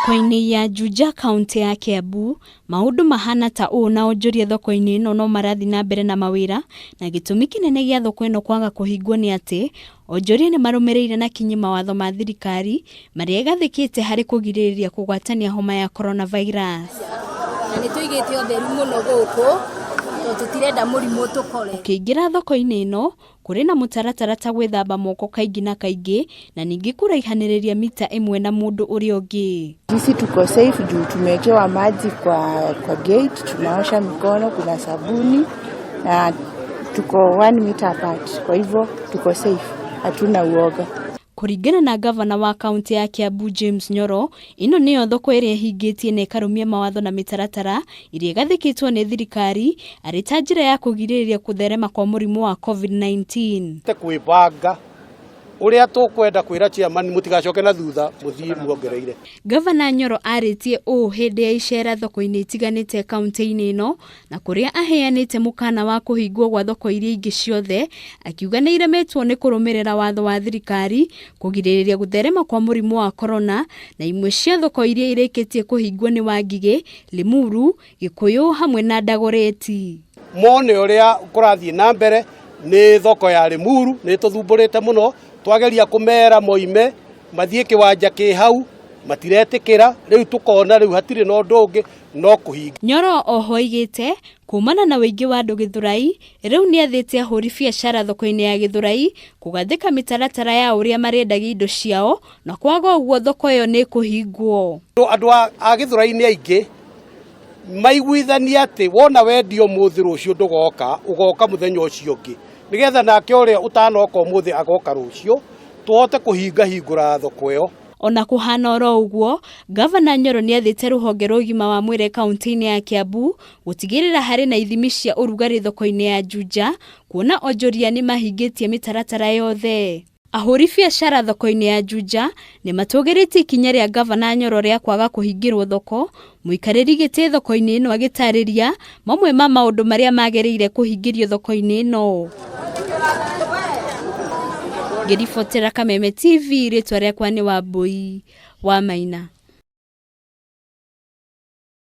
Thoko-inĩ ya Juja kaũntĩ ya Kiambu, maũndũ mahana ta ũũ na onjoria thoko-inĩ ĩno no marathiĩ na mbere na mawĩra, na gĩtũmi kĩnene gĩa thoko ĩno kwaga kũhingwo nĩ atĩ onjoria nĩ marũmĩrĩire na kinyi mawatho ma thirikari marĩa ĩgathĩkĩte harĩ kũgirĩrĩria kũgwatania homa ya coronavirus. Na nĩ tũigĩte ũtheru mũno gũkũ tondũ tũtirenda mũrimũ ũtũkore. Ũkĩingĩra thoko-inĩ ĩno, kũrĩ na mũtaratara ta gwĩthamba moko kaingĩ na kaingĩ na ningĩ kũraihanĩrĩria mita ĩmwe na mũndũ ũrĩa ũngĩ. Sisi tuko safe juu tumewekewa maji kwa gate, tunaosha mikono, kuna sabuni na tuko 1 meter apart, kwa hivyo tuko safe, hatuna uoga. Kũringana na gavana wa kaunti ya Kiambu James Nyoro, ĩno nĩyo thoko ĩrĩa ĩhingĩtie na ĩkarũmia mawatho na mĩtaratara ĩrĩa ĩgathĩkĩtwo nĩ thirikari arĩ ta njĩra ya kũgirĩrĩria kũtherema kwa mũrimũ wa COVID-19. Kwĩbanga ũrĩa tũkwenda kwĩra chairman mũtigacoke na thutha, mũthiĩ muongereire. Gavana Nyoro arĩtie ũũ hĩndĩ ya icera thoko-inĩ itiganĩte kaunti-inĩ ĩno na kũrĩa aheanĩte mũkana wa kũhingwo gwa thoko iria ingĩ ciothe, akiuga nĩ iremetwo nĩ kũrũmĩrĩra watho wa thirikari kũgirĩrĩria gũtherema kwa mũrimũ wa corona, na imwe cia thoko iria irĩkĩtie kũhingwo nĩ Wangigĩ, Limuru, Gĩkũyũ hamwe na Dagoretti. Mone ũrĩa kũrathiĩ na mbere nĩ thoko ya Limuru nĩ tũthumbũrĩte mũno, twageria kũmera moime mathiĩ kĩwanja kĩ hau matiretĩkĩra, rĩu tũkona rĩu hatirĩ na ũndũ ũngĩ no kũhinga. Nyoro oho oigĩte kumana na ũingĩ wa andũ Gĩthũrai, rĩu nĩ athĩte ahũri biacara thoko-inĩ ya Gĩthũrai kũgathĩka mĩtaratara ya ũrĩa marendagia indo ciao na kwaga ũguo thoko ĩyo nĩ ĩkũhingwo. Andũ a Gĩthũrai nĩ aingĩ maiguithanie atĩ wona wendia ũmũthĩ, rũciũ ndũgoka, ũgoka mũthenya ũcio ũngĩ, nĩgetha nake ũrĩa ũtanoka ũmũthĩ agoka rũciũ, tũhote kũhinga hingũra thoko ĩyo. Ona kũhana oro ũguo, gavana Nyoro nĩ athĩte rũhonge rwa ũgima wa mwĩrĩ kaunti-inĩ ya Kiambu gũtigĩrĩra harĩ na ithimi cia ũrugarĩ thoko-inĩ ya Juja, kuona onjoria nĩ mahingĩtie mĩtaratara yothe. Ahũri biacara thoko-inĩ ya Juja nĩ matũgĩrĩtie ikinya rĩa gavana Nyoro rĩa kwaga kũhingĩrwo thoko, mũikarĩri gĩtĩ thoko-inĩ ĩno agĩtarĩria mamwe ma maũndũ marĩa magĩrĩire kũhingĩrio thoko-inĩ ĩno. Ngĩribotera Kameme TV, rĩtwa rĩakwa nĩ Wambui wa Maina.